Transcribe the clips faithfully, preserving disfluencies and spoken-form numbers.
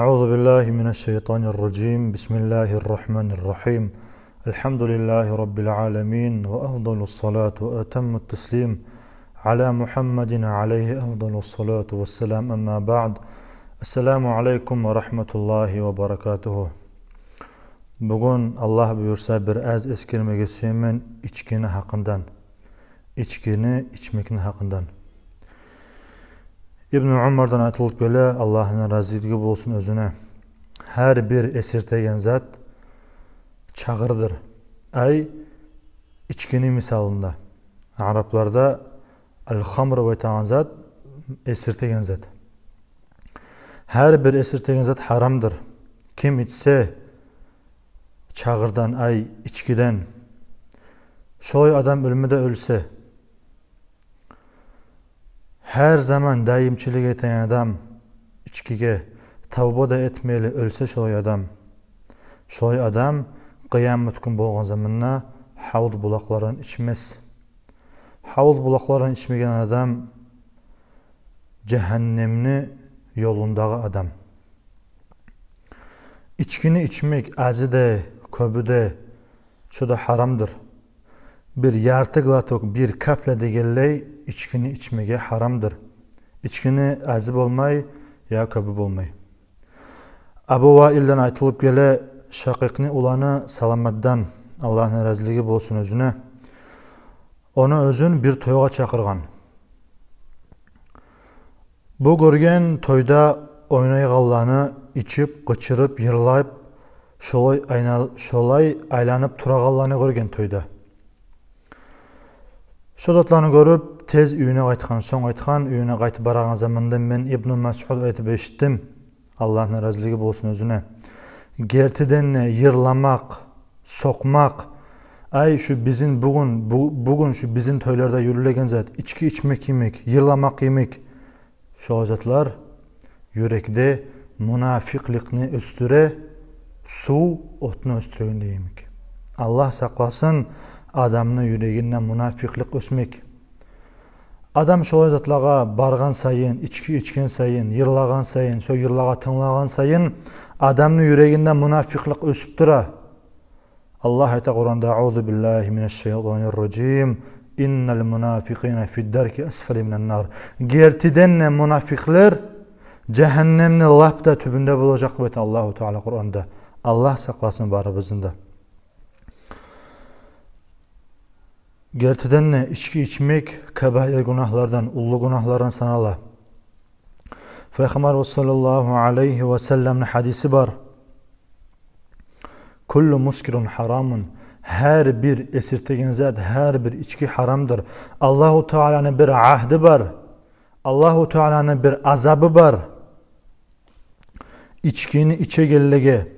أعوذ بالله من الشيطان الرجيم. بسم الله الرحمن الرحيم. الحمد لله رب العالمين، وأفضل الصلاة وأتم التسليم على محمد عليه أفضل الصلاة والسلام. أما بعد. السلام عليكم ورحمة الله وبركاته. Бугюн, Аллагь буюрса, бир аз эсгермеге сюемен ичкини гьакъындан. Ичкини ичмекни гьакъындан. Ибну Умардан айтылып геле, Аллагьны разилиги болсун оьзюне: гьар бир эсиртеген зат чагъырдыр. Ай, ичкини мисалында. Арапларда аль-хамр деп айтагъан зат — эсиртеген зат. Гьар бир эсиртеген зат гьарамдыр. Ким ичсе чагъырдан, ай, ичкиден, шолай адам оьлме де оьлсе, гьар заман даимчилик этеген адам ичкиге, тавба да этмейли оьлсе шолай адам, шолай адам къыямат гюн болгъан заманда гьавз булакълардан ичмес. Гьавз булакълардан ичмеген адам жагьаннемни ёлундагъы адам. Ичкини ичмек ази де, кёбю де, шо да гьарамдыр. Бир ярты глоток, бир капля дегенлей ичкини ичмеге гьарамдыр. Ичкини ази болмай, я кёбю болмай. Абу Ваилден айтылып геле, Шакъикъни уланы Саламатдан, Аллагьны разилиги болсун оьзюне, ону оьзюн бир тойгъа чакъыргъан. Бу гёрген тойда ойнайгъанланы, ичип, къычырып, йырлап, шолай айнал-, шолай айланып турагъанланы гёрген тойда. Шо затланы гёрюп, тез уьюне къайтгъан. Сонг айтгъан, уьюне къайтып барагъан заманда: «Мен Ибну Масъуд айтып эшитдим, Аллагьны разилиги болсун оьзюне, гертиден де йырламакъ, сокъмакъ, ай, шу бизин бугюн, бу-, бугюн шу бизин тойларда юрюлеген зат, ички ичмек йимик, йырламакъ йимик, шо затлар юрекде мунафикъликни оьсдюре, сув отну оьсдюрегенде йимик». Аллагь сакъласын адамны юрегинде мунафикълик оьсмек. Адам шолай затлагъа баргъан сайын, ички ичген сайын, йырлагъан сайын, шо йырлагъа тынглагъан сайын, адамны юрегинде мунафикълик оьсюп тура. Аллагь айта Къуранда: «Аузу биллагьи минаш-шайтанир-ражим. Иннал мунафикъина фид-дарки асфали минан-нар». Гертиден де, мунафикълер жагьаннемни лап да тюбюнде болажакъ деп айта Аллагьу Таала Къуранда. Аллагь сакъласын барыбызны да. Гертиден де, ички ичмек кабаир гюнагьлардан, уллу гюнагьлардан санала. Пайхаммарыбыз саллаллагьу алайгьи ва салламны гьадиси бар: «Куллу мускирин гьарамун». Гьар бир эсиртеген зат, гьар бир ички гьарамдыр. Аллагьу Тааланы бир агьди бар. Аллагьу Тааланы бир азабы бар. Ичкини ичегенлеге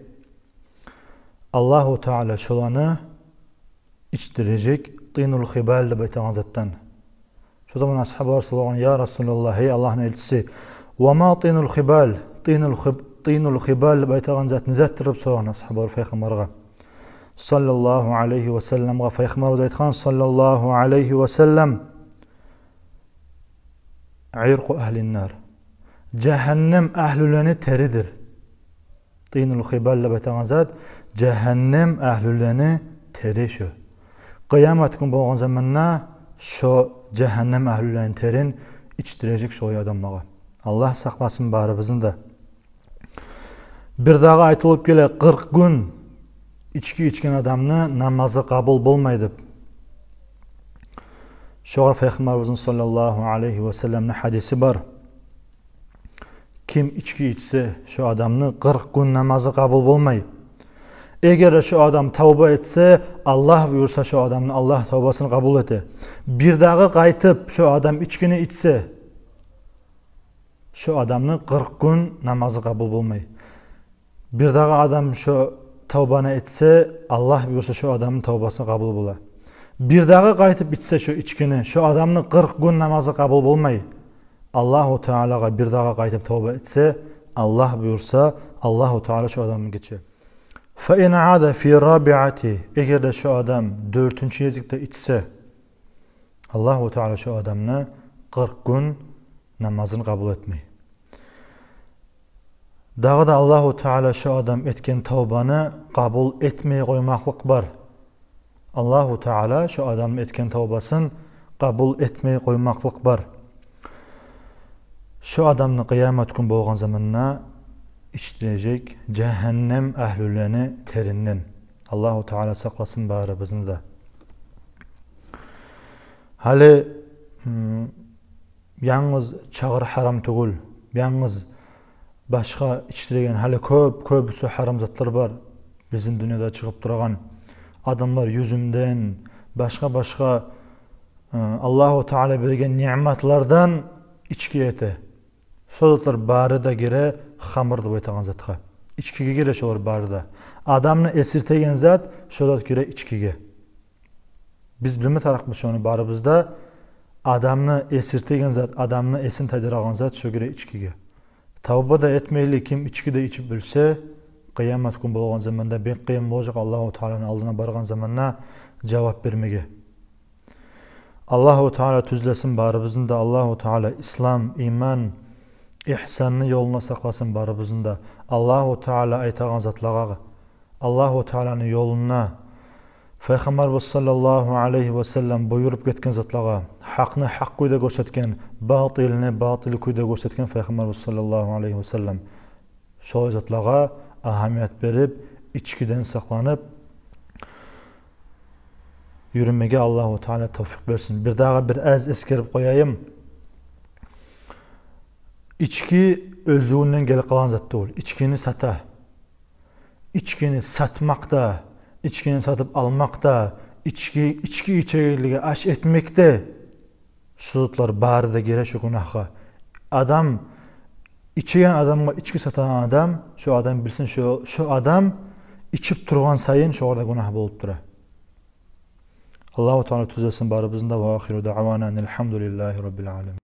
Аллагьу Таала шоланы ичдирежек тинул хибал деп айтагъан затдан. Шо заман асгьабалар сорагъан: «Я Расулаллагь, гьей Аллагьны элчиси, ва ма тинул хибал? Тинул хиб-, тинул хибал деп айтагъан зат не затдыр?» — деп сорагъан асгьабалар Пайхаммаргъа саллаллагьу алайгьи ва салламгъа. Пайхаммарыбыз айтгъан саллаллагьу алайгьи ва саллам: «Иркъу агьлин-нар». Жагьаннем агьлюлени теридир. Тинул хибал деп айтагъан зат жагьаннем агьлюлени тери шо. Къыямат гюн болгъан заманда шо жагьаннем агьлюлени терин ичдирежек шолай адамлагъа. Аллагь сакъласын барыбызны да. Бирдагъы айтылып геле, къыркъ гюн ички ичген адамны намазы къабул болмай деп. Шогъар Пайхаммарыбызны саллаллагьу алайгьи ва салламны гьадиси бар. Ким ички ичсе, шо адамны къыркъ гюн намазы къабул болмай. Эгер де шо адам тавба этсе, Аллагь буюрса, шо адамны Аллагь тавбасын къабул эте. Бирдагъы къайтып шо адам ичкини ичсе, шо адамны къыркъ гюн намазы къабул болмай. Бирдагъы адам шо тавбаны этсе, Аллагь буюрса, шо адамны тавбасы къабул бола. Бирдагъы къайтып ичсе шо ичкини, шо адамны къыркъ гюн намазы къабул болмай. Аллагьу Таалагъа бирдагъы къайтып тавба этсе, Аллагь буюрса, Аллагьу Таала шо адамны гече. Фа ин аада фи рабиати, эгер де шо адам дёртюнчю гезикде ичсе, Аллагьу Таала шо адамны къыркъ гюн намазын къабул этмей. Дагъы да Аллагьу Таала шо адам этген тавбаны къабул этмей къоймакълыкъ бар. Аллагьу Таала шо адамны этген тавбасын къабул этмей къоймакълыкъ бар. Шо адамны къыямат гюн болгъан заманда ичдирежек жагьаннем агьлюлени теринден. Аллагьу Таала сакъласын барыбызны да. Гьали, м, янгыз чагъыр гьарам тюгюл, янгыз башгъа ичдиреген, гьали кёп, кёбюсю гьарам затлар бар бизин дюньяда чыгъып турагъан. Адамлар юзюмден, башгъа-башгъа, э, Аллагьу Таала берген ниъматлардан ички эте. Шо затлар бары да гире хамр деп айтагъан затгъа. Ичкиге гире шолар бары да. Адамны эсиртеген зат, шо зат гире ичкиге. Биз билме тарыкъбыз шону барыбыз да. Адамны эсиртеген зат, адамны эсин тайдырагъан зат, шо гире ичкиге. Тавба да этмейли ким ички де ичип оьлсе, къыямат гюн болгъан заманда бек къыйын болажакъ Аллагьу Тааланы алдына баргъан заманда жавап бермеге. Аллагьу Таала тюзлесин барыбызны да, Аллагьу Таала ислам, иман, ихсанны ёлуна сакъласын барыбызны да. Аллагьу Таала айтагъан затлагъа, Аллагьу Тааланы ёлуна, Пайхаммарыбыз саллаллагьу алайгьи ва саллам буюруп гетген затлагъа, гьакъны гьакъ кюйде гёрсетген, батылны батыл кюйде гёрсетген Пайхаммарыбыз саллаллагьу алайгьи ва саллам. Шолай затлагъа агьамият берип, ичкиден сакъланып юрюмеге Аллагьу Таала тавфикъ берсин. Бирдагъы бир аз эсгерип къояйым. Ички оьзлюгюнден гелип къалагъан зат тюгюл. Ичкини сата. Ичкини сатмакъ да, ичкини сатып алмакъ да, ички, ички ичегенлиги аш этмек де, шо затлар бары да гире шо гюнагьгъа. Адам, ичеген адамгъа ички сатагъан адам, шо адам билсин, шо, шо адам ичип тургъан сайын шогъар да гюнагь болуп тура. Аллагьу Таала тюзлесин барыбызны да. Ва ахиру даъвана анил гьамдулиллагьи раббил аламин.